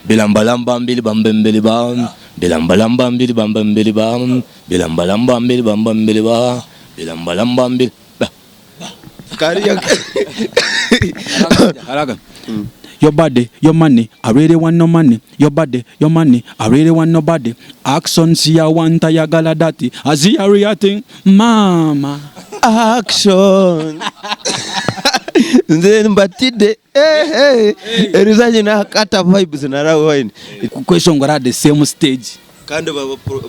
Bilambalamba mbili bamba mbili ba Bilambalamba mbili bamba mbili ba Bilambalamba mbili bamba mbili ba Bilambalamba mbili ba Kariya Haraka. Your body, your money, I really want no money. Your body, your money, I really want nobody. Action, see I want ayagala dati. I see a real thing, mama. Action! Nze mbatidde. Eh, eh. Erizanye na Kata Vibes na Raw Wine. Kweshongora at the same stage. Kandi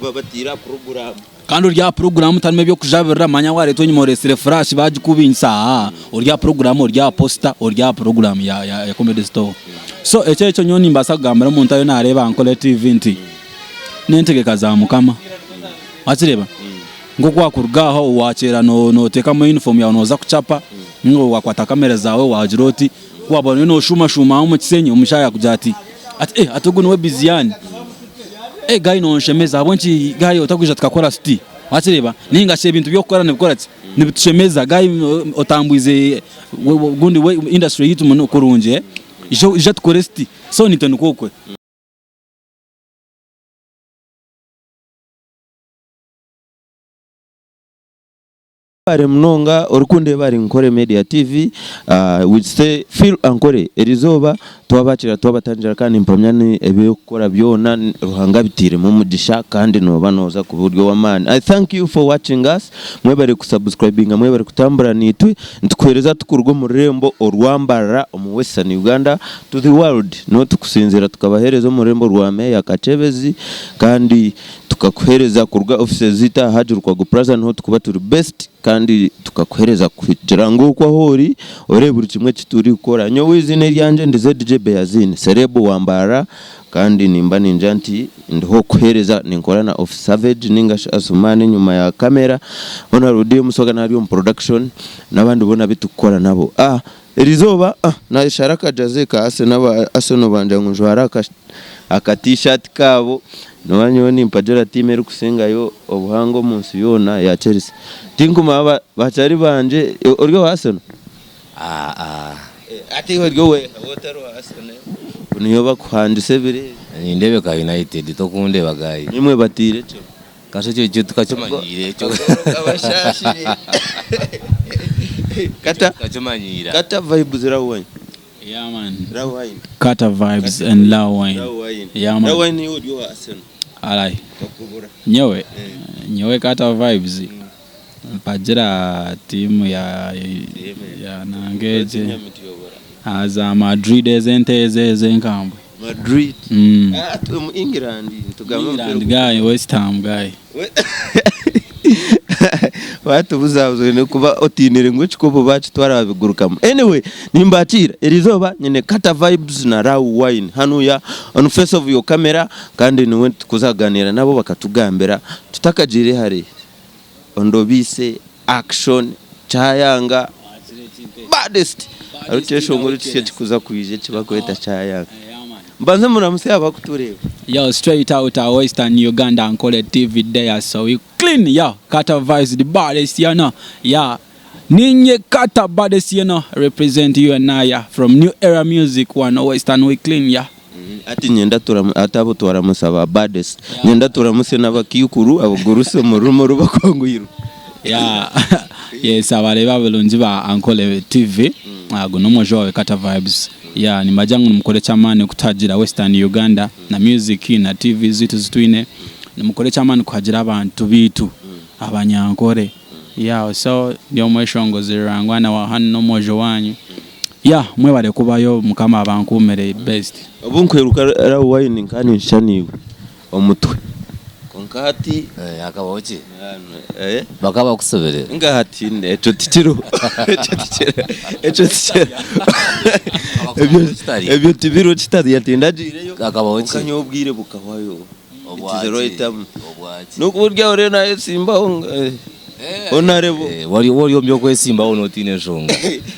babatiire aha puroguraamu. Kandi ori aha puroguraamu tarimu eby'okujabirira manya waareetwa enyima oreetsire furashi baagikubingisa aa ori aha puroguraamu ori aha posita ori aha puroguraamu ya ya Comedy Store. So ekyo ekyo nyowe nimbaasa kugambira omuntu ariyo naareeba aha Ankole TV nti n'entegeka za Mukama. Wakireeba? Nk'oku waakuruga aho waakyera nooteekamu yunifoomu yaawe nooza kucapa nainga waakwata kamera zaawe waagira oti ku waaba oriyo nooshuumashuuma aho omu kisenyi omushaija yaakugira ati ati eh ati ogu niwe Biziani? Eh guy nonshemeza ahabw'enki guy otakwija tukakora siti? Wakireeba? Nainga shi ebintu by'okukora nibikora ki? Nibitushemeza guy otambwize gundi industry yaitu kurungi ija ija tukore siti. So naitwe nikwo okwe. Webare munonga orikundeeba ahari Nkore Media TV with Stay Phil Ankore erizooba twabakiira twabatangira kandi nimpamya ni ebyokukora byona Ruhanga abiteiremu omugisha kandi nooba nooza kuba ori ow'amaani I thank you for watching us mwebare ku subscribinga mwebare kutambura naitwe nitukuheereza tukuruga omu rurembo orwa Mbarara omu Western Uganda to the world niho tukusinziira tukabaheereza omu rurembo rwa Meeya Kakyebezi kandi Tukakuhereza kuruga offices zaitu aha Haji Lukwago Plaza niho tukuba turi based kandi tukakuhereza kugira ngu okwo ahu ori oreebe buri kimwe eki turikukora. Nyowe eiziina eryangye ndi ZJ Beyazin, celeb wa Mbarara kandi nimba ningira nti ndiho kukuhereza ninkora na Office Savage ninga shi Asuman enyima ya camera hoona Rudiyo Musoga nawe ari omu production n'abandi boona abu turikukora nabo. Erizooba nayeshara akajaze ka Arsenal aba Arsenal bangira ngu njware aka t-shirt kaabo noba nyowe nimpagira tiimu erikusingayo obuhango omu nsi yoona eya Chelsea. Tinkumanya bakyari bangye ori owa Arsenal? Hati iwe ori oweha waaba otari owa Arsenal niyo bakuhangisa ebiro ebi. Nindeebeka United tokundeeba guy. Nimwe batiire ekiro. Kasha ekyo ekyo tukakimanyiira ekyo. Kabashaashire. Kata Tukakimanyiira. Kata vibes Raw Wine. Yeah man. Raw Wine. Kata vibes and Raw Wine. Raw Wine. Yeah man. Raw Wine iwe ori owa Arsenal. Alai. Bakubura. Nyowe nyowe Kata vibes mpagira tiimu ya ya nanga egi za Madrid ezi ente ezi ezenkambwe. Madrid. Mm. Ah, omu England nitugamba omupiira England guy, West Ham guy. Watubuzabuza oine kuba otiinire ngu ekikopo bakitwara babigurukamu. Anyway, nimbakiira erizooba nyine Kata Vibes na Raw Wine hanuya on face of your camera kandi niwe tukuza kuganiira nabo bakatugambira tutakagiire hare ondobiise action kyayanga baddest hariho ekyeshongoro ekisya ekikuza kwija ekibakweta kyayanga. Mbanze muramutsye abakutureeba. Yo straight out of western Uganda Ankole TV there so we clean yo Kata vibes the baddest you know yeah ninye Kata baddest you know represent you and I yeah from new era music one western we clean yeah. Hati nyenda turamu hati abo twaramutsya ba baddest nyenda turamutsye n'abakaikuru abagurutsi omu rurimi oru bakwangwirwe. Yeah yes abareebi abarungi ba Ankole TV ago n'omwojo waawe Kata Vibes yeah nimbagira ngu nimukore eky'amaani kutuhagira Western Uganda na music na TV zaitu ezi twine nimukore eky'amaani kuhagira abantu baitu abanyankore yeah so ndi omweshongozi Rurangwana wa hanu n'omwojo waanyu yeah mwebare kubayo mukama abankuumire best. Obu nkwiruka Raw Wine nkaba ninshusha naiwe omutwe. Kwonka hati. Hakabaho ki? Bakaba bakusoberera? Ninga hati ekyo tikiriho. Ekyo tikiriho. Ekyo tikiriho. Ebyo tibiriho kitari tindagiireyo. Hakabaho ki? Kwonka nyowe obwire bukahwayo. It is right time. Obwaki? N'okuburyo aho reero nayesimbaho Honarebo. Wari ori omu by'okwesimbaho n'otiine enshonga.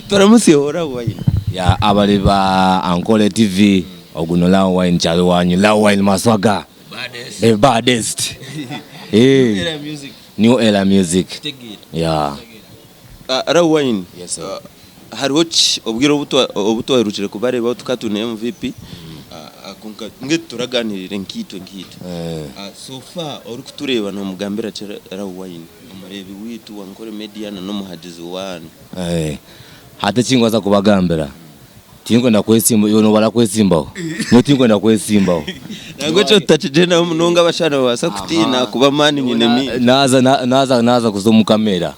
Turamutsye hora wine. Ya abari ba Ankole TV ogu ni Raw Wine kyari wanyu Raw Wine Maswaga. The baddest. New Era Music. New Era Music. Yeah. Raw Wine. Yes sir. Hariho ki obwire obu twaherukire kubareebaho tukaba twine MVP kwonka mbwenu turaganiirire nkaitwe nkaitwe. So far orikutureeba nomugambira ki Raw Wine omureebi waitu wa Ankole Media na n'omuhagizi waanyu? Hati ekinkubaasa kubagambira tinkwenda kwesimba iwe nobara kwesimbaho? Nyowe tinkwenda kwesimbaho. Nangwa ekyo tutakigyendaho munonga abashaija nibabaasa kutiina ahakuba amaani nyine maingi. Naaza naaza naaza kuza omu kamera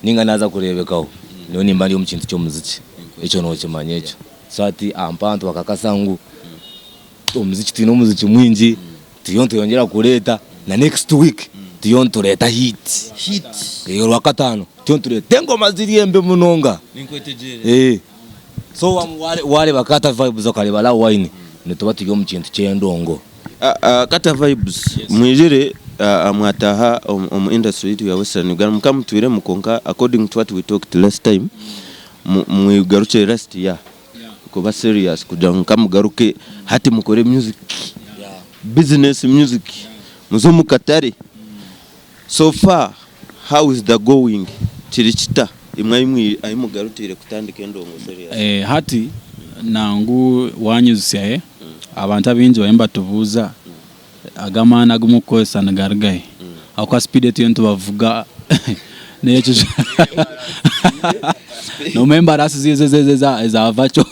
Ninga naaza kureebekaho, nyowe nimba ndi omu kintu ky'omuziki. Ekyo nookimanya ekyo. So hati aha mpantu bakakasa ngu omuziki twine omuziki mwingi, turiyo nitweyongyera kureeta na next week turiyo nitureeta hit. Orwakataano turiyo nitureeta engoma ziri embi munonga. So waareeba Kata Vibes okareeba Raw Wine, nituba turi omu kintu ky'endongo. Kata Vibes mwijire mwataaha omu industry yaitu ya Western Uganda mukaba mutwiremu kwonka according to what we talked last time mwigarukire last year kuba serious kugira ngu kamugaruke hati mukore music business music muze omu katare so far how is the going kiri kita imwe ahi mugarukire kutandika endongo serious. Hati nangu wanyizusya Abantu abaingi bariyo nibatubuuza ago amaani agu murikukozesa nigaruga hi? Ahabw'okuba sipiidi ei turiyo nitubavuga n'ey'ekiju noomanya embaraasi ziiza eza vaco.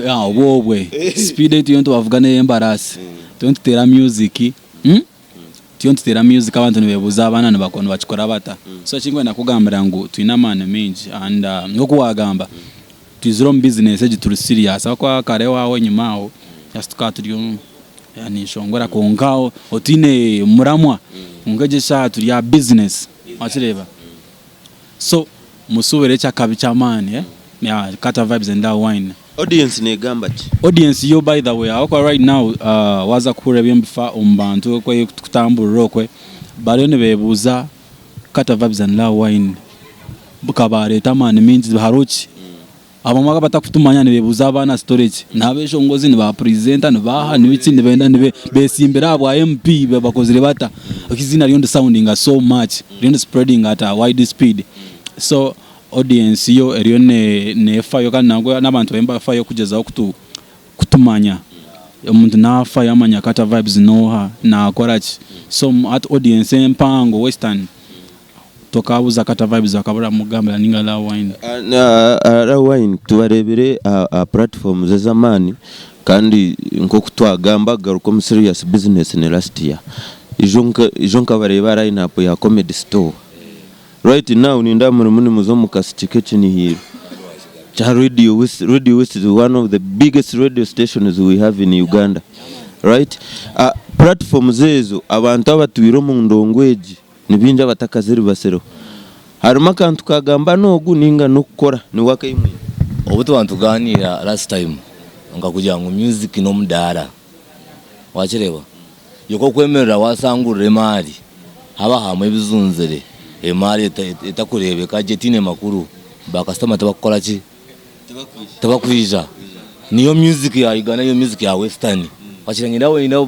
Obwo obwe sipiidi ei turiyo nitubavuga n'ey'embaraasi. Turiyo nituteera myuziki. Turiyo nituteera music abantu nibebuuza abaana nibakikora bata. So ekinkwenda kukugambira ngu twine amaani maingi and nkoku wagamba twizire omu business egi turi serious ahabw'okuba kare aho enyima aho just tukaba turi ninshongora kwonka otiine muramwa kwonka egi eshaaha turi aha business wakireeba. So musuubire eky'akabi ky'amaani yeah Kata vibes and Raw wine. Audience negamba ki? Audience yo by the way ahabw'okuba right now waaza kuhurira eby'omubifa omu bantu oku erikutamburira okwe bariyo nibeebuuza Kata Vibes and Raw Wine ka baareeta amaani maingi hariho ki? Abamwe abatakutumanya nibeebuuza abaana story ki? N'abeshongozi ni ba presenter ni baaha nibiki nibenda beesimbire ahabwa MP bakozire bata? Eiziina ririyo nirisoundinga so much ririyo nirispreadinga at a wide speed so Audience yo eriyo nefayo kandi nangwa n'abantu bariyo nibafayo kugyezaho kutumanya. Omuntu nafayo amanya Kata Vibes n'oha, nakora ki. So hati audience empango western tokabuza Kata Vibes bakabura mugambira ninga Raw Wine. Raw Wine tubareebire aha platforms ez'amaani kandi nk'oku twagamba kugaruka omu serious business ni last year. Ijo nkabareeba aha line up ya Comedy Store. Right now nindeeba murimu nimuza omu kasiki k'ekinihiiro kya Radio West. Radio West is one of the biggest radio stations we have in Uganda. Right? Uh, platforms ezo abantu abatwire omu ndongo egi ni baingi abatakaziribasireho. Harimu akantu kagamba n'ogu ninga n'okukora niwe akaimwine. Obu tuba nitugaaniira last time nkakugira ngu music n'omudaara wakireeba? Yoka okwemerera wasangurira emaari haba haamu ebizunzire, emaari etakureebeka gye etaine makuru, ba kasitoma tibakukora ki? Tibakwija. Niyo music ya Uganda niyo music ya western. Wakireeba niinyenda weena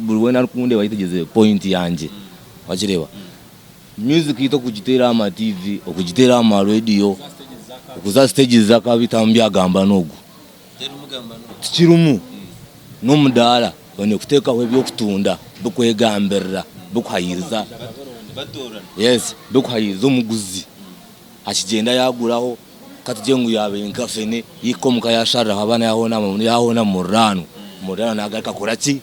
buri weena arikundeeba ayetegyereze point yangye. Wakireeba? Music yaitu okugiteera aha ma TV, okugiteera aha ma radio, okuza aha stage z'akabi tihamu byagamba n'ogu. Tikirimu n'omudaara oine kuteekaho eby'okutunda birikwegambirira birikuhayiiriza yes birikuhayiiriza omuguzi akigyenda yaaguraho ka tugire ngu yaaba nka fene yahika omuka yaashariraho abaana yahoona muriraanwa, muriraanwa naagaruka akora ki?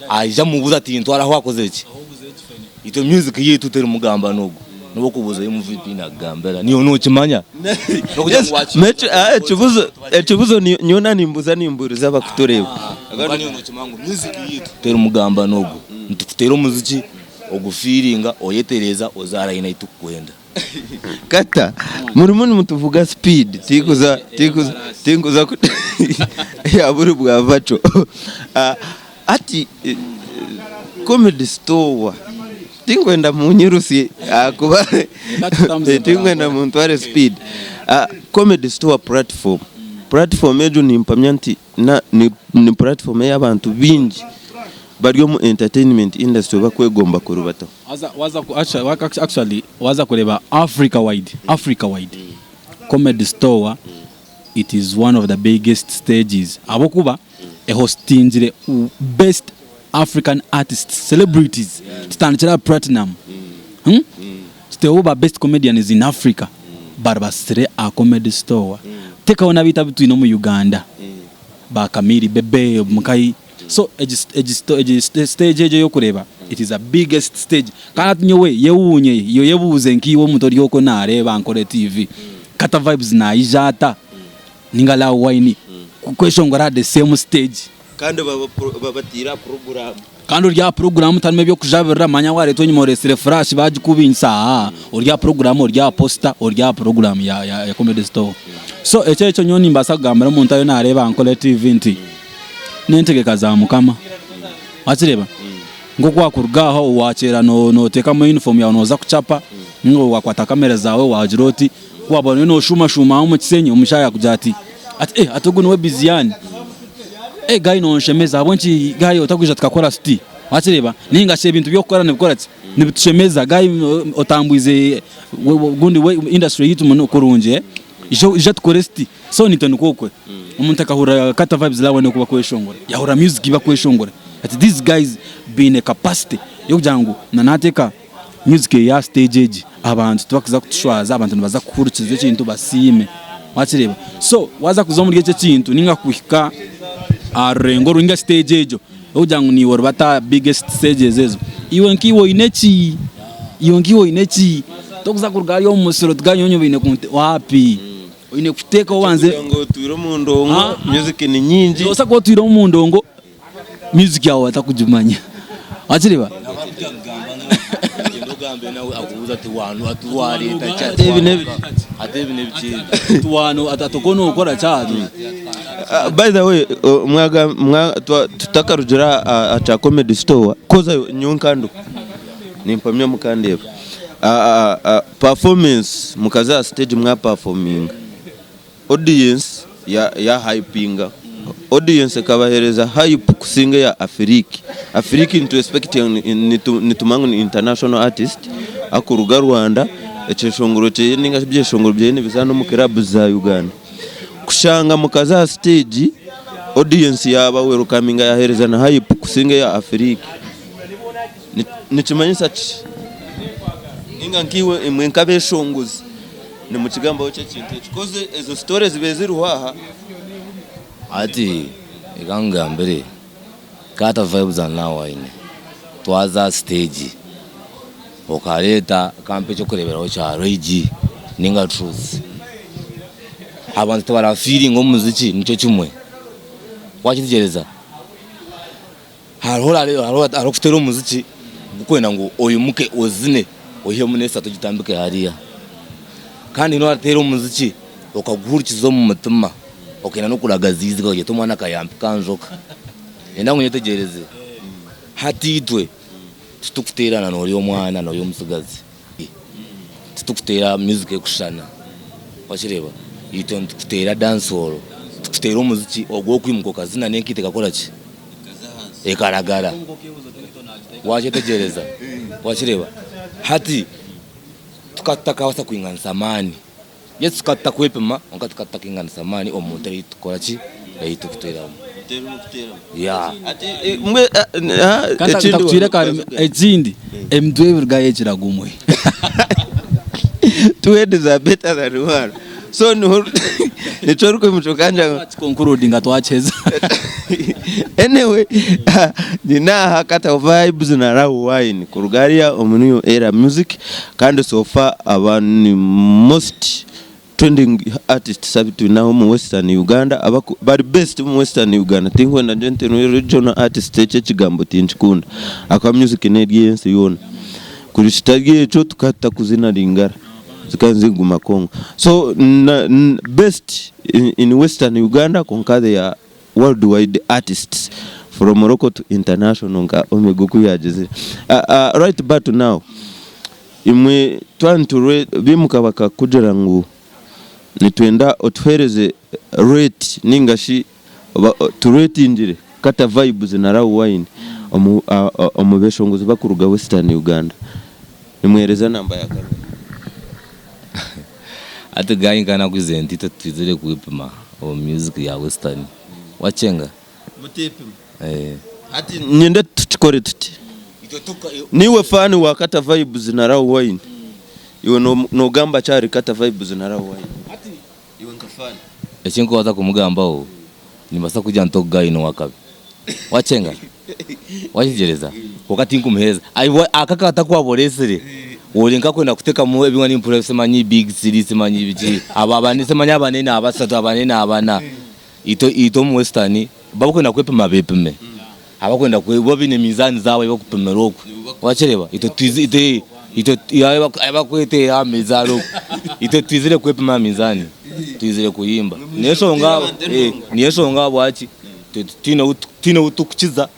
Aija amubuuza ati ntwara ahu wakozire ki? Itwe music yaitu terimu gamba n'ogu. N'obu orikubuuza MVP nakugambira. Naiwe nokimanya. N'okugira ngu wakimanya. Ekibuzo ekibuzo nyowe na nimbuuza nimbuuriza abakutureeba. Kwonka naiwe nokimanya ngu music yaitu terimu gamba n'ogu. Nitukuteera omuziki ogufiiringa oyetereeza ozaara ahi naitwe tukukwenda. Kata murimu nimutuvuga speed tinkuza tinkuza tinkuza ya buri bwa vaco. Hati Comedy store tinkwenda munyirusye ahakuba tinkwenda muntware speed. Comedy store platform, platform egyo nimpamya nti ni platform ei abantu baingi. bari omu entertainment industry bakwegomba kurubataho? Waza waza ku actually waza kureeba Africa wide Africa wide Comedy Store it is one of the biggest stages ahabw'okuba ehostingire best African artists celebrities tutandikire aha Platinum tuteho ba best comedians in Africa baribasire aha Comedy Store tekaho n'abaitu abu twine omu Uganda ba Kamili Bebe Mukayi so egi egi egi stage egyo ey'okureeba it is a biggest stage kandi hati nyowe yewuunye yebuuze nk'iwe omuntu ori okwo naareeba Ankole TV Kata Vibes naija ata ninga Love Wine kweshongora aha the same stage. Kandi babataire aha puroguraamu. Kandi ori aha puroguraamu tarimu eby'okujabirira manya waareetwa enyima oreetsire furashi baagikubingisa aa ori aha puroguraamu ori aha posita ori aha puroguraamu ya ya Comedy Store. So ekyo ekyo nyowe nimbaasa kugambira omuntu ariyo naareeba Ankole TV nti n'entegeka za Mukama. Wakireeba? Nk'oku waakuruga aho waakyera nooteekamu yunifoomu yaawe nooza kucapa ninga waakwata kamera zaawe waagira oti ku waaba oriyo nooshuumashuuma aho omu kisenyi omushaija yaakugira ati ati eh ati ogu niwe Biziani? Eh guy nonshemeza ahabw'enki guy otakwija tukakora siti? Wakireeba? Ninga shi ebintu by'okukora nibikora ki? Nibitushemeza guy otambwize gundi industry yaitu muno kurungi eh ija ija tukore siti. So naitwe nikwo okwe. Omuntu akahurira Kata Vibes Lawe oku bakweshongora, yahurira music ei bakweshongora ati these guys baine capacity y'okugira ngu na nateeka music eya stage egi abantu tibakuza kutushwaza abantu nibaza kuhurikiza ekintu basiime wakireeba so waza kuza omuri ekyo ekintu ninga kuhika aha rurengo oru ninga stage egyo yokugira ngu niiwe oribata biggest stages ezo iwe nkaiwe oine ki iwe nkaiwe oine ki tokuza kuruga hariya omu musiri oti ganyonyo baine kunte wapi oine kuteekaho obanze Kugira ngu otwire omu ndongo music ni nyingi. Nobaasa kuba otwire omu ndongo Music yawe batakugimanya wakireba. By the way tutakarugire aha kya comedy store koza nyowe nkanduka nimpamya mukandeeba performance mukaza aha stage mwa performinga. Audience ya hypinga audience ekabahereza hype kusinga eya Afiriki. Afiriki nitu expect nitumanya ngu ni international artist akuruga Rwanda ekyeshongoro kyeye ninga shi ebyeshongoro byeye nibizaana omu clubs za Uganda. Kushanga mukaza aha stage audience yaba welcominga yahereza na hype kusinga eya Afiriki. Nikimanyisa ki? Ninga nkaiwe imwe nk'abeshongozi Nimukigambaho ki ekintu eki? Koz ezo story zibaire ziriho aha. Hati reka nkugambire Kata vibes and now wine twaza aha stage okareeta kampe ekyokureberaho kya Ray G ninga Truth abantu tibara feelinga omuziki nikyo kimwe wakitegyereza Hariho hariho okuteera omuziki gurikwenda ngu oimuke ozine oihemu n'esatu ogitambike hariya. Kandi haine orateera omuziki okaguhurikiza omu mutima okenda n'okuragaza eiziga ogira oti omwana akayampika njoka. Niinyenda ngu nyetegyereze hati itwe titukuteerana n'ori omwana n'ori omutsigazi, titukuteera music erikushushana wakireeba? Itwe nitukuteera dancehall, tukuteera omuziki ogw'okwimuka okazina n'enkaito ekakora ki? Ekaragara. Wakyetegyereza? Wakireeba? Hati tukaba tutakabaasa kwinganisa amaani. Yes tukaba tutakwepima kwonka tukaba tutakwinganisa amaani omu ntebe ei turikukora ki? Ei turikuteeramu. Yeah. Kandi ntakucwire akarimi ekindi emitwe ebirugayo ekira gumwe. Two heads are better than one. So niho nikyo orikwimukya okangira ngu Twakikonkurudinga twakiheza. Anyway, nyine aha Kata Vibes na Rahu Wine kuruga hariya omu New Era Music kandi so far aba ni most trending artists abu twine aha omu Western Uganda abaku bari best omu Western Uganda tinkwenda ngire nti ni regional artist ekyo ekigambo tinkikunda ahakuba music n'eri ey'ensi yoona kuri kitari ekyo tukaba tutakuzina Lingala. Zikaba niziguma Congo. So na best in western Uganda kwonka they are world wide artists from local to international nka Omega oku yagizire. Right but now imwe twaba nitu bimuka bakakugira ngu nitwenda otuhereze rate ninga shi turetingire Kata Vibes na Raw Wine. omu omu beshongozi bakuruga Western Uganda. Nimuhereza namba ya karungi. Hati guy nka nakugize nti itwe twizire kwepima omu music ya western wakyenga? Muteepima. Eh. Hati nyende tukikore tuti. Niiwe fan wa Kata Vibes na Raw Wine. Iwe nogamba ki ahari Kata Vibes na Raw Wine? Iwe nka fan. Eki nkubaasa kumugambaho, nimbaasa kugira nti ogu guy n'owakabi. Wakyenga? Wakyetegyereza? Kwonka tinkumuheereza. Aibwe aka akata ku waaba oreetsire, ori nk'akwenda kutekamu ebi nimpurira simanyi big three simanyi biki, abo abane simanyi abanene abashatu abanene abana. Itwe itwe omu Western bakwenda kwepima bepime, abakwenda kwe bo baine minzaani zaabo ei bakupimira okwe. Wakireeba? Itwe twizi itwe itwe ei bakweteera aha minzaani okwe. Itwe twizire kwepima aha minzaani, twizire kuhimba. Niyo enshonga niyo enshonga ahabwaki itwe tihaine ou tihaine ou turikukiza.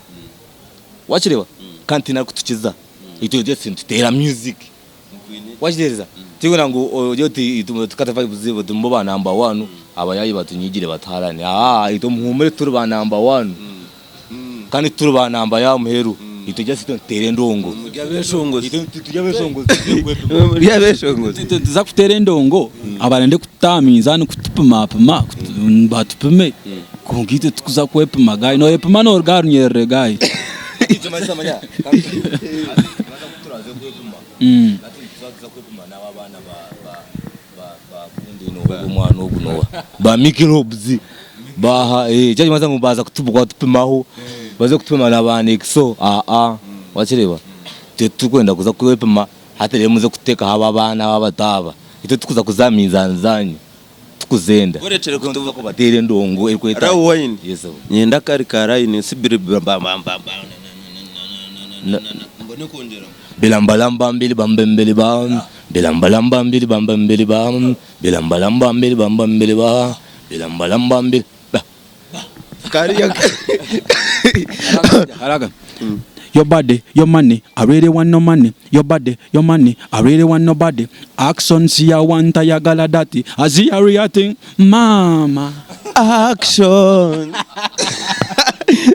Wakireeba? Kandi tihaine arikutukiza. Itwe just nituteera music. Wakitegereza? Tikwenda ngu ogire oti itwe Kata Vibes nibo ba number one, abayaayi batunyigire batuharane. Aa itwe muhumure turi ba number one. Kandi tituri ba namba y'aha muheru. Itwe just itwe nituteera endongo. Muri abeshongozi. Itwe turi abeshongozi tituri kwepima. Muri abeshongozi. Itwe nituza kuteera endongo, abarende kututa aha minzaani kutupimapima, batupime. Kwonka itwe titukuza kwepima guy. Noyepima noruga aha runyerere guy. Omwana ogu noha ba microbes baha eh kyakimanyisa ngu baza kutupimaho baze kutupima na ba nexo aa wakireba itwe titurikwenda kuza kwepima hati reero muze kututekaho aba abaana aba abato aba itwe titukuza kuza aha minzaani zanyu tikuzenda Orekire itwe nituza kubateera endongo erikweta Raw wine. Yes sebo. Nyenda kari ka line sibiri bambambamba mbone kwongyeraho. Bilambalamba mbili bamba mbili ba Bilambalamba mbili bamba mbili ba Bilambalamba mbili bamba mbili ba Bilambalamba mbili ba. Kariya Haraka. Your body, your money, I really want no money. Your body, your money, I really want nobody. Action, see I want ayagala dati. I see a real thing, mama. Action.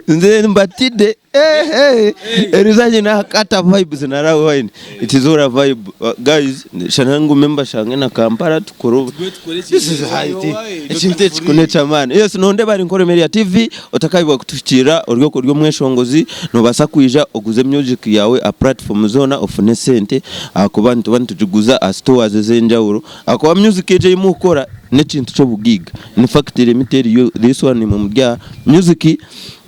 Nze mbatidde. Eh, eh. Erizanye na Kata Vibes na Raw Wine. It is all a vibe. Guys, shana ngume mbashange na Kampala tukore obu. This is high tea. Ekintu eki ku n'eky'amaani. Yes, nondeeba ari Nkore Media TV, otakaayebwa kutuhikiirira ori okwo ori omweshongozi, noobaasa kwija oguze music yaawe aha platform zoona ofune esente ahakuba nituba nitugiguza aha stores ez'enjawulo. Ahakuba music egi ei murikukora n'ekintu ky'obugaiga. In fact let me tell you this one imwe muri aha, music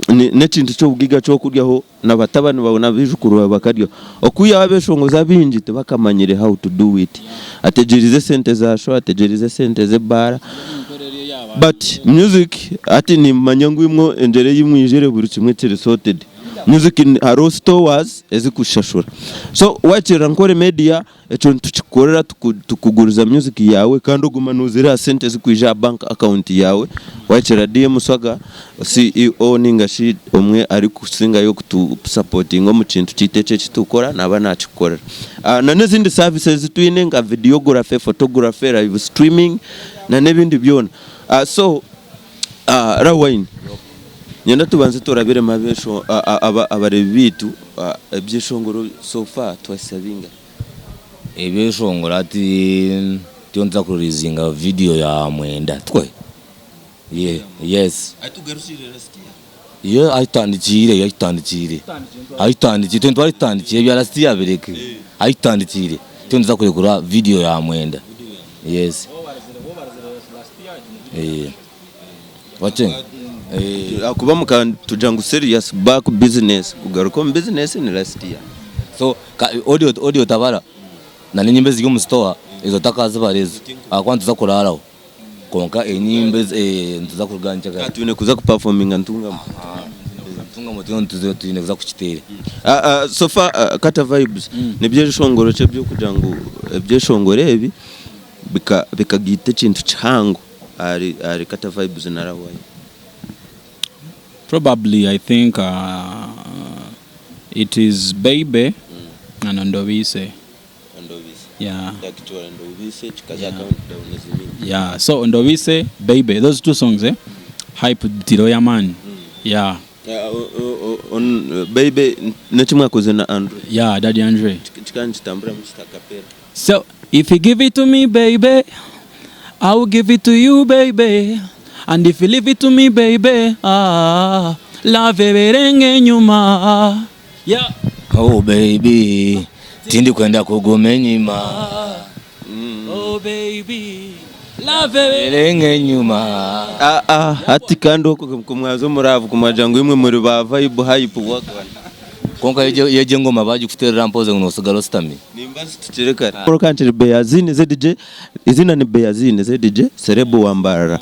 n'ekintu ky'obugaiga ky'okuryaho na batabani baawe na baijukuru baawe bakaryaho. Okwihaho abeshongozi abaingi tibakamanyire how to do it. Ategyereize esente za show, ategyereize esente z'ebaara but music hati nimanya ngu imwe engyera ei mwijire buri kimwe kiri sorted. Music hariho stores ezikushashura. So wakirira Nkore Media Ekyo nitukikorera tukuguriza music yaawe kandi oguma nozireeba sente zirikwija aha bank account yaawe. Wakira DM Swaga CEO ninga shi omwe arikusingayo kutu supportinga omu kintu kyaitu eki eki turikukora naaba nakikukorera. Na n'ezindi services ezi twine nka videography, photography, live streaming na n'ebindi byona. So Rawine, niinyenda tubanze turabiremu abareebi baitu ebyeshongoro so far twahitsya bingahi? Ebyeshongoro hati ndiyo nituza kurilizinga vidiyo ya mwenda tikwe? Yes. Iyo ahu tutandikiire, ahu tutandikiire, ahu tutandikiire, itwe nituba tutandikiire ebya last year bireke, ahu tutandikiire turiyo nituza kurekura vidiyo ya mwenda. Yes. Ahakuba mukatugira ngu serious back business kugaruka omu business ni last year. So audio audio tabara na n'enyimba eziri omu store ezo otakazibara ezo ahakuba nituza kuraraho kwonka enyimba ezi nituza kuruga nkyakare. Twine kuza ku performinga Ntungamo. Ntungamo twine kuza kukiteera. So far Kata Vibes nibyeshongoro ki eby'okugira ngu ebyeshongoro ebi bikagaita ekintu kihango ahari Kata Vibes na Rawine? Probably I think it is Baby and Ondobiise. Yeah. Yeah, so Ondobiise, Baby, those two songs eh, hype bitireho y'amaani. Yeah. Beibe n'eki mwakoze na Andre? Yeah, Daddy Andre. Kikaba nikitamburamu kita acapella? So if you give it to me baby, I will give it to you baby And if you leave it to me baby, ah, love ebeere enyuma Yeah. Oh baby, tindikwenda kuguma enyima. Oh baby, love ebeere enyuma. Ah, ah, hati kandi okwo ku mwaza omu laavu ku mwagira ngu imwe muri ba vibe hype wagwan. Kwonka egyo engoma bagikuteerera mpoze ngu nosigara ositami. Nimbaasa tukire kare. Kwonka nkiri Beyazine ZJ, Eiziina ni Beyazine ZJ Celeb wa Mbarara.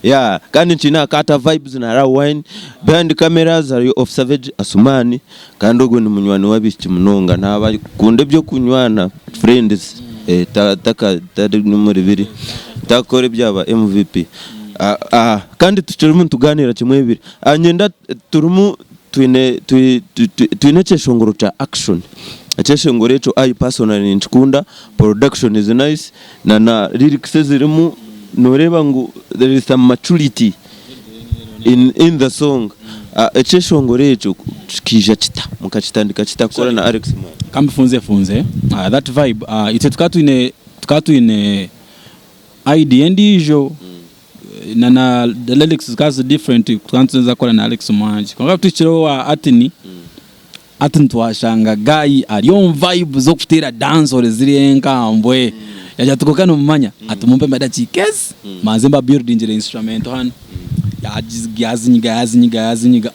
Yeah, kandi nkiine aha Kata Vibes na Raw Wine. Behind cameras hariyo Off Savage Asumani kandi ogwo ni munywani w'abaishiki munonga. Naabakunda eby'okunywana friends eh, ta- taka tari n'omuri biri takukora ebyaba MVP. Ah, ah, kandi tukirimu nitugaaniira kimwe bibiri. Ah, nyenda turimu Twine twine ekyeshongoro kya action, ekyeshongoro ekyo I personally ninkikunda, production is nice na na lyrics ezirimu noreeba ngu there is some maturity in in the song. Ekyeshongoro ekyo kikaija kita? Mukakitandika kita kukora na Alex Muhangi? Ka mbifunzefunze, that vibe itwe tukaba twine tukaba twine idea endiijo na na the lyrics zikaba ziri different tukaba nituza kukora na Alex Muhangi kwonka kutuhikire owa Atini Atini twashanga guy ari omu vibe z'okuteera dancehall ziri enkambwe yagira ati kwonka nomumanya ati mumpe edakiika ezi manze mba buildingire instrumental hanu yazinyiga yazinyiga yazinyiga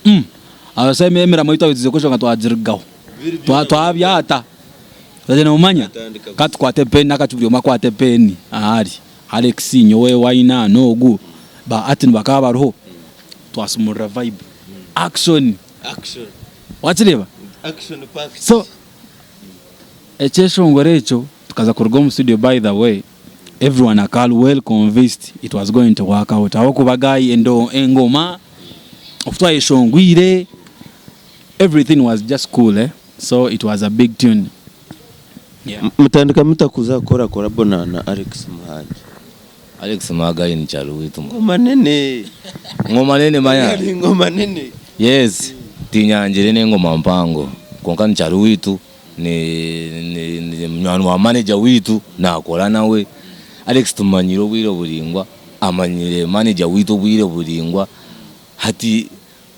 abashaija emiramo ei twabire tuziire kweshonga twagirugaho twabyata Twagira nomumanya ka tukwate peni n'akati buri omwe akwate peni ahari Alex, nyowe, Wayna, n'ogu, ba Artin bakaba bariho, twasumurura vibe, action, wakireeba? So ekyeshongoro ekyo tukaza kuruga omu studio by the way everyone akaba ari well convinced it was going to work out ahabw'okuba guy engoma oku twayeshongwire everything was just cool eh. So it was a big tune. Yeah. Mutandika muta kuza kukora collabo na na Alex Muhangi? Alex Muhangi ni kyaro witu. Ngoma nene. Ngoma nene manya. Ni ngoma nene. Yes, tinyangire n'engoma mpango. Kwonka ni kyaro witu ni ni ni munywani wa manager witu nakora nawe. Alex tumanyire obwire buringwa, amanyire manager witu obwire buringwa. Hati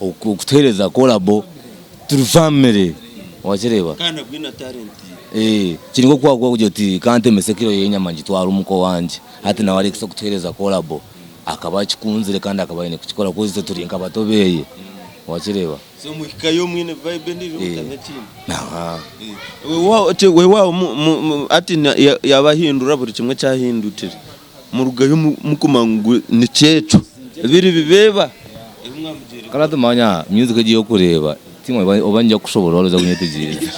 Okutuhereza collabo turi family wakireeba. Kandi nabwo na talent ye. Eh, kiri nk'oku wakuba kugira oti kantemese ekiro y'enyama ngitware omuka owangye. Hati nawe Alex okutuhereza collabo akaba akikunzire kandi akaba aine kukikora coz itwe turi nka bato beye. Wakireeba? So muhikayo mwine vibe endiijo Eh. mutanywa ekindi. Aha. Wewawo ki wewawo mu- mu- mu- hati na- ya- yabahindura buri kimwe kyahindukire. Murugayo mukumanya ngu nikyekyo. Biri bibeeba. Kandi hati manya music egi ey'okureeba timwe oba niinyija kukushoboorora waaba oza kunyetegyereza.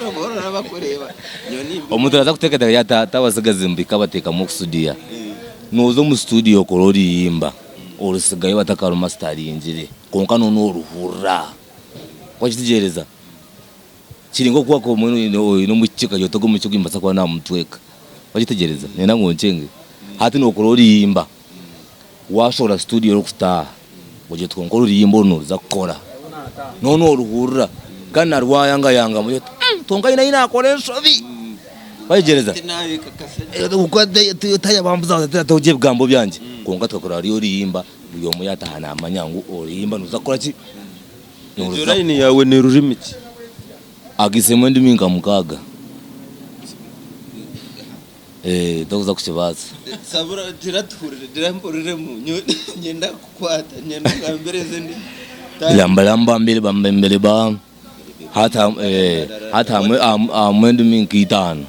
Omuntu araza kuteekateeka ati hati abatsigazi mbahika bateekamu okusudiya. Nooza omu studio okore oruyimba orutsigayo batakarumasitaringire kwonka nooruhurira. Wakitegyereza? Kiri nk'oku wakuba oine omwishiki okagira oti ogu omwishiki ogu nimbaasa kuba naamutweka. Wagyetegyereza? Niinyenda ngu onkyenge. Hati nookora oruyimba, waashohora situdiyo orikutaaha, ogira oti kwonka oruyimba oru nooruza kukora. Noona nooruhurira kandi na rwayangayangamu ogira oti kwonka haine ahi naakora enshobi. Wagyetegyereza? Togye ebigambo byangye. Kwonka tukakora ruriya oruyimba, buri omwe yaataaha naamanya ngu oruyimba niruza kukora ki? Egyo line yaawe ni rurimi ki? Agiisemu endimi nka mukaaga. Eh, tokuza kukibaasa. Sabura gira tuhurire, gira mpuriremu. Nyowe niinyenda kukukwata, niinyenda ongambire ezi endimi. Lamba lamba mbiri bamba mbiri ba. Hati eh, hati hamwe harimu endimi nka itaano.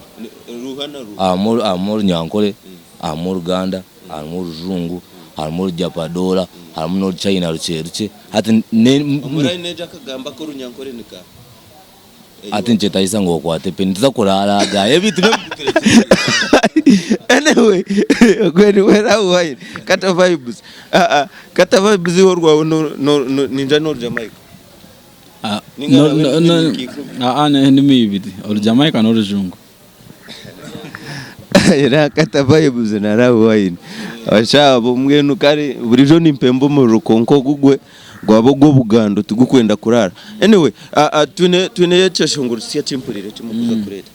Ruha na ruha. Harimu harimu Orunyankore, harimu Oruganda, harimu Orujungu, harimu Orujapadora, harimu n'Oruchina rukye rukye. Hati ne Omu line egyo akagamba ak'orunyankore ni kaha? Hati nikyetagisa ngu okwate peni tuza kuraara aga ebintu Anyway, ogwe niwe Rahu Wine, Kata Vibes. Ah ah, Kata Vibes iwe orwawe no no no ninja n'Orujamaica. Ah, Ninga no, nawe no, endimi no, nka ikumi. ah, ah, endimi ibiri Orujamaica n'Orujungu. Era Kata Vibes na Rahu Wine. Abashaija abo mbwenu kare burijo nimpemba omuriro kwonka ogu gwe. Gwaba ogw'obugando tigukwenda kuraara. Anyway, twine twineyo ekyeshongoro kisya eki mpuriire eki murikuza kureeta.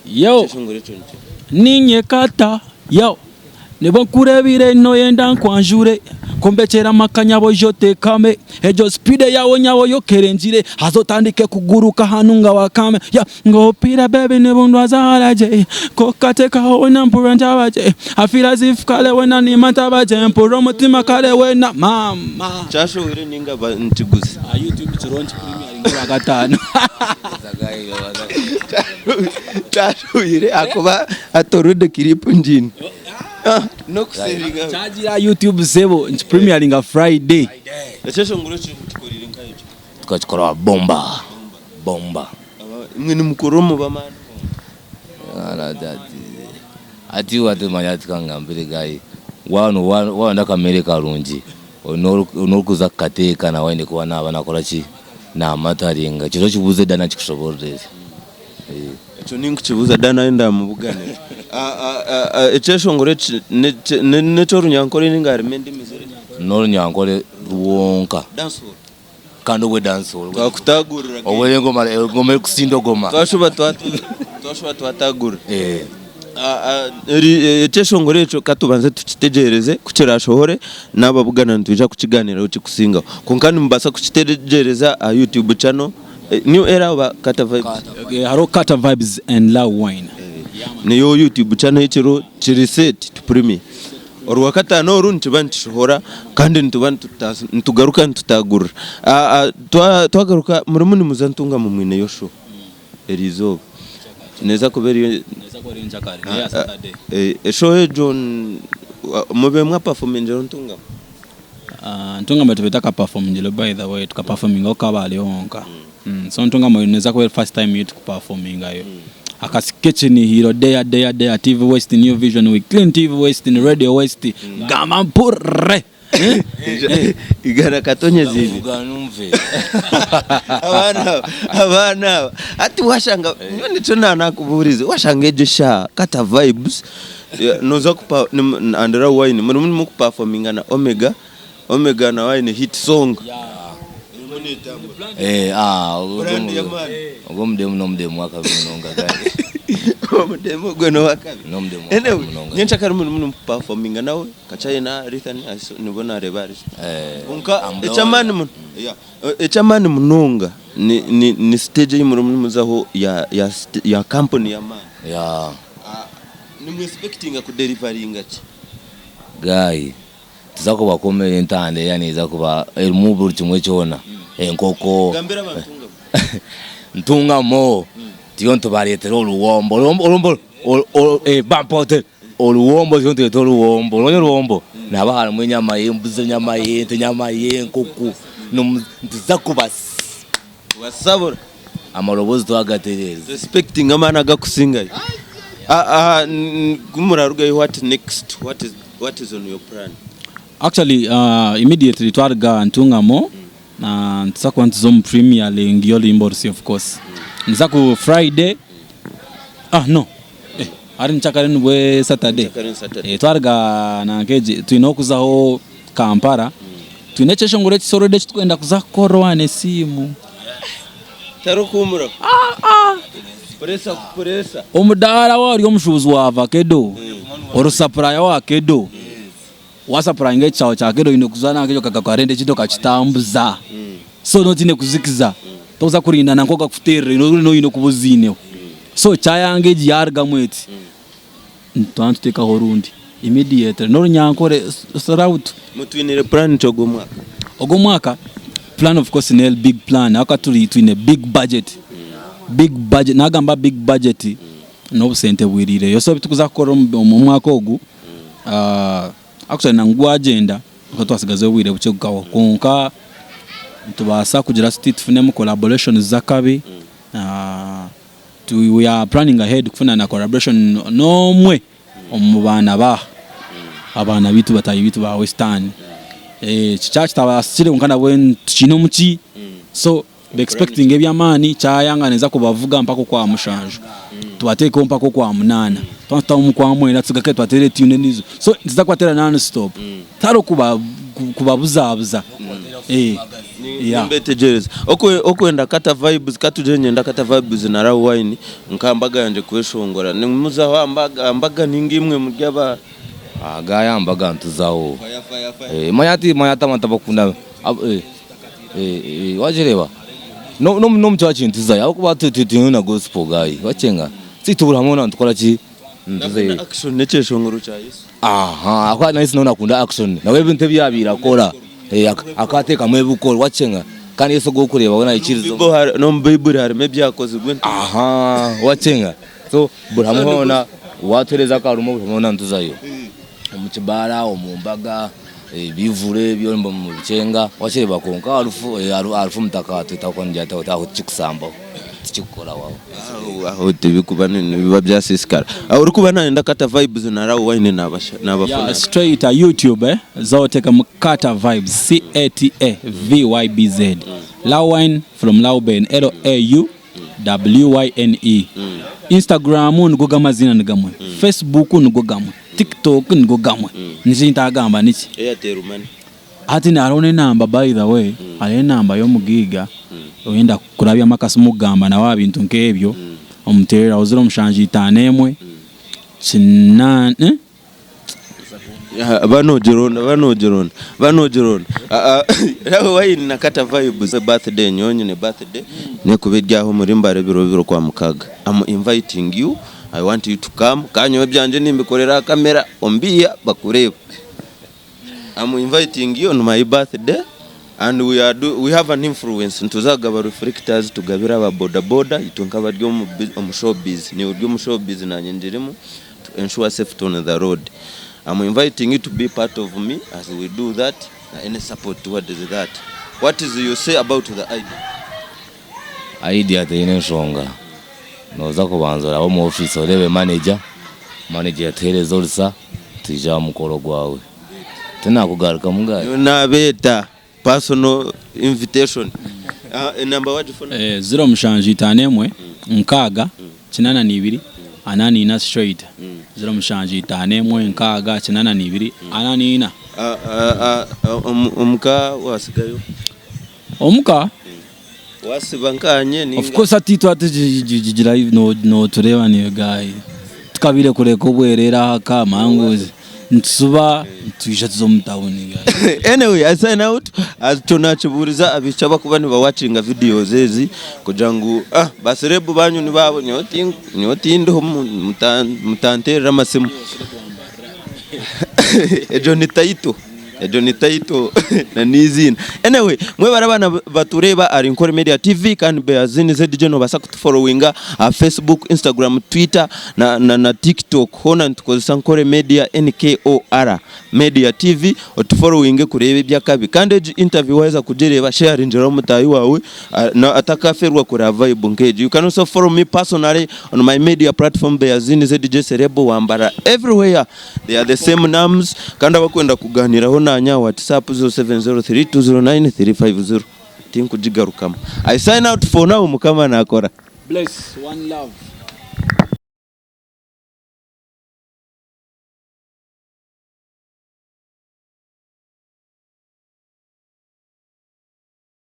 Yo, Ekyeshongoro ekyo nikyo. Niinye kata, yo, Nibwo nkureebire noyenda nkwanjure Kwombekyera amaka nyabo oije oteekame Egyo speed yaawe nyabo yokerengire Haza otandike kuguruka hanu nga wakame Yeah, Ngopiire baby nibundwaza haragye Kokatekaho wena mpurira ntabagye I feel as if kare wena niima ntabagye Mpurira omutima kare wena mama Kyashohwire ninga nkiguze? Aha YouTube kiriho nikiprimiyeringa orwakataano. Kyashohwire ahakuba hati already clip ngiine. N'okusevinga. Kyagiire aha YouTube sebo nikiprimiyeringa Friday. Ekyeshongoro ekyo mukikoriire nkahi ekyo? Tukakikora bomba bomba. Imwe nimukora omu b'amaani mwonka. Hati iwe hati manya hati kangambire guy waaba wayenda akamere karungi n'orikuza kukateeka nawe aine kuba naaba nakora ki namataringa kiro okibuuze Dani akikushoboororere. Ekyo ninkukibuuza Dani ahu ndamubuganira. Ekyeshongoro eki n'eky'orunyankore ninga harimu endimi z'orunyankore? N'orunyankore rwonka. Dancehall. Kandi obwe dancehall. Twakutagurira. Obwe engoma engoma erikusinda ogoma. Twashuba twashuba twatagurira. Eh. Ekyeshongoro ekyo katubanze tukitegyereze ku kirashohore nababugana nitwija kukiganiraho kikusingaho. Kwonka nimubaasa kukitegyereza aha YouTube channel New Era oba Kata Vibes? Hariho Kata Vibes and Love Wine. Niyo YouTube channel ekiriho kiri set to premiere. Orwakataano oru nikiba nikishohora kandi nituba nitugaruka nitutagurira. Twagaruka murimu nimuza Ntungamo mwineyo show eriizooba. Neeza kuba eri Show egyo mube mwapafomingireho Ntungamo? Ntungamo tube takapafomingireho by the way, tukapafomingaho Kabale honka. So Ntungamo neeza kuba eri first time yaitu kupafomingayo. Akasiki k'ekinihiro deya deya deya TV West New Vision we clean TV West ni Radio West gamba mpurire. Igana katonyeza ibiri. Abaana aba, abaana aba. Hati washanga nyowe nikyo nakubuurize washanga egyo eshaaha Kata Vibes noza kupa and Raw Wine murimu nimukupafominga na Omega, Omega nawe aine hit song. Erimu netambura. Eh, ah, ogwo Brand y'amaani. ogwo omudemu n'omudemu w'akabi munonga guy. Omudemu ogwo n'owakabi. N'omudemu w'akabi Anyway, munonga. nyenkyakare murimu nimukupafominga nawe. Kachina, Rithan, nibwo nareeba ahari Eh, Kwonka I'm the eky'amaani one. muno yeah, eky'amaani munonga ni, ni, ni stage ei murimu nimuzaho ya, ya, st- ya kampuni y'amaani. Yeah. Ah, nimwespectinga kudelivaringa ki? Guy, tuza kubakomera entanda eya neeza kuba erimu buri kimwe kyona. Enkoko. Gambira abantu ngu Ntungamo tiyo nitubareetera oruwombo oruwombo oruwombo oru- oru- eh, bampa hotel oruwombo tiyo nitureeta oruwombo oramanya oruwombo nihaba harimu enyama y'embuzi enyama y'ente enyama y'enkoko nimu- nituza kubas Kubasabura. amaroboozi twagatereeza. Respecting amaani agakusingayo. Ah, ah, n- ku murarugayo what next? What is, what is on your plan? Actually immediately twaruga Ntungamo nituza kuba nituza omu premiering y'oruyimba orusya of course. Niza ku Friday ah no eh hari nikyakare nibwe Saturday. Nikyakare ni Saturday. Eh, twaruga nanka egi twine okuzaho Kampala twine ekyeshongoro ekisya already eki turikwenda kuza kukora owaana esiimu. Tarikuhumura. Puresa ku puresa. Omudaara waaba ori omushuubuzi wa vakedo, ori sapuraya wa kedo, Wasapurayinga ekishaho kya kedo oine kuza nanka ekyo okakatwara ekindi okakitambuza. So noba otiine kuzikiza. Tokuza kurinda nanka okakuterera oine oine kuba oziineho. So kyayanga egi yarugamu eti, nituba nituteekaho orundi immediately. N'orunyankore throughout. Mutwinire plan ki ogu omwaka? Ogu omwaka, plan of course neri big plan ahakuba turi twine big budget. Big budget, nagamba big budget n'obusente bwiriireyo. So ebitukuza kukora omu mwaka ogu, Actually nangwa gwagyenda ahakuba twasigaza obwire bukye gukahwa kwonka nitubaasa kugira tuti tufunemu collaborations z'akabi we are planning ahead kufuna na collaboration n'omwe omu baana baaha abaana baitu bataahi baitu ba western eki kyaba kitabaasikire kwonka nabwe tukiine omuki so Be expectinga eby'amaani kyayanga ninza kubavuga mpaka okwa mushanju tubateekeho mpaka okwa munaana twaba tutaho omu kwa mwenda tugaruke tubateere tune endiijo so nituza kubateera non stop tihariho kuba kubabuzabuza. Yeah. Nimbetegyereza. Okwenda Kata Vibes, katugire niinyenda Kata Vibes na Raw Wine nka mbaga yangye kweshongora. Nimuzaho aha mbaga, aha mbaga ninga imwe muri aba. Aha gaaya aha mbaga nituzaho. Eh, manya hati manya hati abantu abakunda ab- eh, eh, eh, wagireeba No- no- n'omu church nituzayo ahabw'okuba tu- tu- twine na gospel guy wakyenga so buri hamwe hoona nitukora ki nituzayo. Action n'ekyeshongoro kya Yesu. Aha, ahabw'okuba na Yesu nawe nakunda action nawe ebintu ebi yaabaire akora eh, ak- akateekamu ebikorwa wakyenga kandi Yesu ogu orikureeba we naikiriza N'omu Bible- N'omu Baiburi harimu ebyakozirwe entumwa. Aha, wakyenga so buri hamwe hoona watuheereza akarumu buri hamwe hoona nituzayo omu kibaara omu mbaga ebivure ebyo omu bikyenga wakireeba kwonka aha rufu aha rufu mutakatwita aho tikikusambaho tikikukoraho aho. Aho tibikuba nibiba byasiisikara. Orikuba nayenda Kata Vibes na Raw Wine nabafuna Yeah, ata? straight YouTube eh, zotekamu Kata Vibes C A T A V Y B Z. Raw Wine from Lauben L A U W-Y-N-E. Instagram nigo g'amaziina ni gamwe, Facebook nigo gamwe, TikTok nigo gamwe. Nikyo ntagamba niki? Airtel money. Hati hariho n'enamba by the way, hariho enamba y'omugaiga oyenda kurabyamu akasimu kugamba nawe aha bintu nk'ebyo, omuteereraho 0751 8. Banogironda banogironda banogironda Raw Wine na Kata Vibes birthday nyowe nyine birthday nekuba eri aho omuri Mbare ebiro bibiri okwamukaga am inviting you I want you to come kandi nyowe ebyangye nimbikorera aha camera ombiiya bakureeba am inviting you on my birthday and we are do we have an influence nituza kugaba reflectors tugabire aba boda boda itwe nkabari omu showbiz niiwe ori omu showbiz nanye ngirimu to ensure safety on the road am inviting you to be part of me as we do that na any support towards that what is you say about the idea? Idea teine nshonga, noza kubanza orabe omu office oreebe manager, manager yatuhereza orusa twije aha mukoro gwawe. Tinakugarukamu guy. Nyowe nabeeta Personal invitation. Enamba wagifuna? 0751 6 82 44 straight 0751 6 82 44. Omuka wasigayo? Omuka? Wasiba nkanye ninga? Of course hati itwe hati notureeba niiwe guy tukabaire kureka obwerere aha ka mangu nitusuba nitwija tuza omu tawuni guy. Anyway, I sign out. Ekyo nakibuuriza abaishiki abakuba nibawakinga videos ezi kugira ngu ah, ba celeb banyu nibaabo nyowe tindiho mutanteerera amasimu. Egyo ni title. Egyo ni title na n'eiziina. Anyway, mwebare abaana batureeba ahari Nkore Media TV kandi Beazini ZJ nobaasa kutuforowinga aha Facebook, Instagram, Twitter na, na, na TikTok hoona nitukozesa Nkore Media NKOR Media TV otuforowinge kureeba eby'akabi. Kandi egi interview waheza kugireeba sharingiraho mutaahi waawe na atakafeerwa kureeba vibe nk'egi. You can also follow me personally on my media platform Beazini ZJ Celeb Wambara everywhere. They are the same names kandi abakwenda kuganiraho nanye aha WhatsApp 0703209350 tinkugigarukamu. I sign out for now Mukama nakora. Bless, one love.